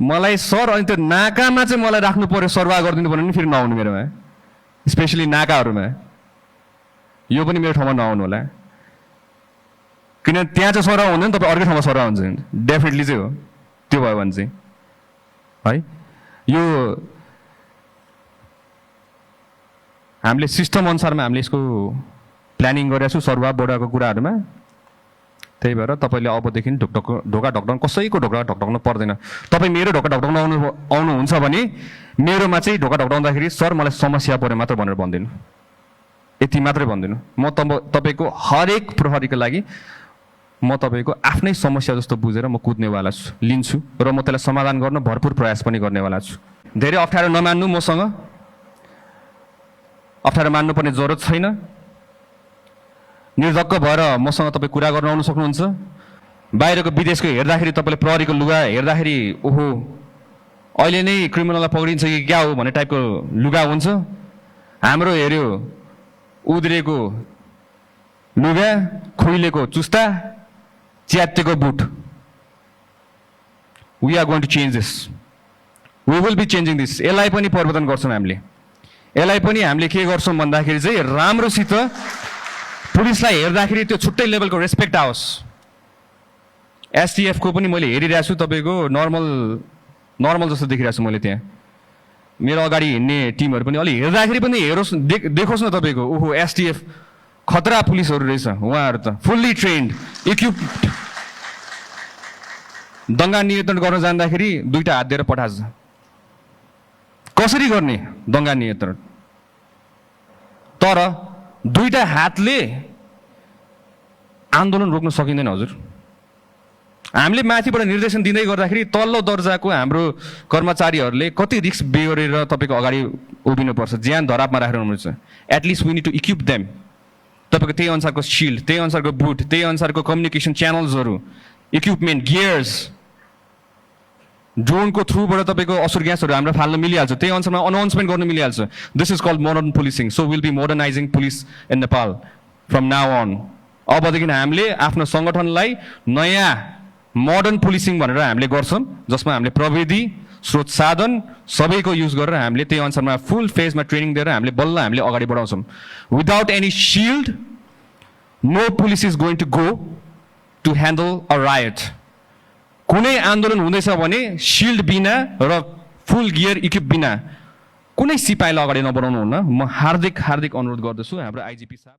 मलाई सर अनि त्यो नाकामा चाहिँ मलाई राख्नु पर्यो सर्वाह गरिदिनु पर्यो नि फेरि नआउनु मेरोमा स्पेसली नाकाहरूमा यो पनि मेरो ठाउँमा नआउनु होला किनभने त्यहाँ चाहिँ सरह हुँदैन तपाईँ अर्कै ठाउँमा सरह हुन्छ डेफिनेटली चाहिँ हो त्यो भयो भने चाहिँ है यो हामीले सिस्टम अनुसारमा हामीले यसको प्लानिङ गरेका छौँ सरुवा बोडाको कुराहरूमा त्यही भएर तपाईँले अबदेखि ढोका ढकढक्न कसैको ढोका ढकढक्न पर्दैन तपाईँ मेरो ढोका ढकढक्न आउनुहुन्छ भने मेरोमा चाहिँ ढोका ढकढक्दाखेरि सर मलाई समस्या पऱ्यो मात्र भनेर भन्दिनु यति मात्रै भन्दिनु म तपाईँको हरेक प्रहरीको लागि म तपाईँको आफ्नै समस्या जस्तो बुझेर म कुद्नेवाला छु लिन्छु र म त्यसलाई समाधान गर्न भरपुर प्रयास पनि गर्नेवाला छु धेरै अप्ठ्यारो नमान्नु मसँग अप्ठ्यारो मान्नुपर्ने जरुरत छैन निर्धक्क भएर मसँग तपाईँ कुरा गर्न आउनु सक्नुहुन्छ बाहिरको विदेशको हेर्दाखेरि तपाईँले प्रहरीको लुगा हेर्दाखेरि ओहो अहिले नै क्रिमिनललाई पक्रिन्छ कि क्या हो भन्ने टाइपको लुगा हुन्छ हाम्रो हेऱ्यो उद्रेको लुगा खुइलेको चुस्ता च्यातेको boot we are going to change this we will be changing this यसलाई पनि परिवर्तन गर्छौँ हामीले यसलाई पनि हामीले के गर्छौँ भन्दाखेरि चाहिँ राम्रोसित पुलिसलाई हेर्दाखेरि त्यो छुट्टै लेभलको रेस्पेक्ट आओस् एसटिएफको पनि मैले हेरिरहेको छु तपाईँको नर्मल जस्तो देखिरहेको छु मैले त्यहाँ मेरो अगाडि हिँड्ने टिमहरू पनि अलि हेर्दाखेरि पनि हेरोस् देखोस् न तपाईँको ओहो एसटिएफ खतरा पुलिसहरू रहेछ उहाँहरू त फुल्ली ट्रेन्ड इक्विप्ड दङ्गा नियन्त्रण गर्न जाँदाखेरि दुईटा हात दिएर पठान्छ कसरी गर्ने दङ्गा नियन्त्रण तर दुईटा हातले आन्दोलन रोक्न सकिँदैन हजुर हामीले माथिबाट निर्देशन दिँदै गर्दाखेरि तल्लो दर्जाको हाम्रो कर्मचारीहरूले कति रिस्क बेहोरेर तपाईँको अगाडि उभिनुपर्छ ज्यान धरापमा राखेर हुनुहुन्छ at least we need to equip them तपाईँको त्यही अनुसारको सिल्ड त्यही अनुसारको बुट त्यही अनुसारको कम्युनिकेसन च्यानल्सहरू इक्विपमेन्ट गियर्स ड्रोनको थ्रुबाट तपाईँको असुर ग्यासहरू हाम्रो फाल्न मिलिहाल्छ त्यही अनुसारमा अनाउन्समेन्ट गर्न मिलिहाल्छ this is called modern policing so will be modernizing police in Nepal from now on अबदेखि हामीले आफ्नो सङ्गठनलाई नयाँ मोडर्न पुलिसिङ भनेर हामीले गर्छौँ जसमा हामीले प्रविधि स्रोत साधन सबैको युज गरेर हामीले त्यही अनुसारमा फुल फेजमा ट्रेनिङ दिएर हामीले बल्ल हामीले अगाडि बढाउँछौँ without any shield no police is going to go to handle a riot कुनै आन्दोलन हुँदैछ भने सिल्ड बिना र फुल गियर इक्विप बिना कुनै सिपाहीलाई अगाडि नबढाउनु हुन्न म हार्दिक अनुरोध गर्दछु हाम्रो आइजिपी साहब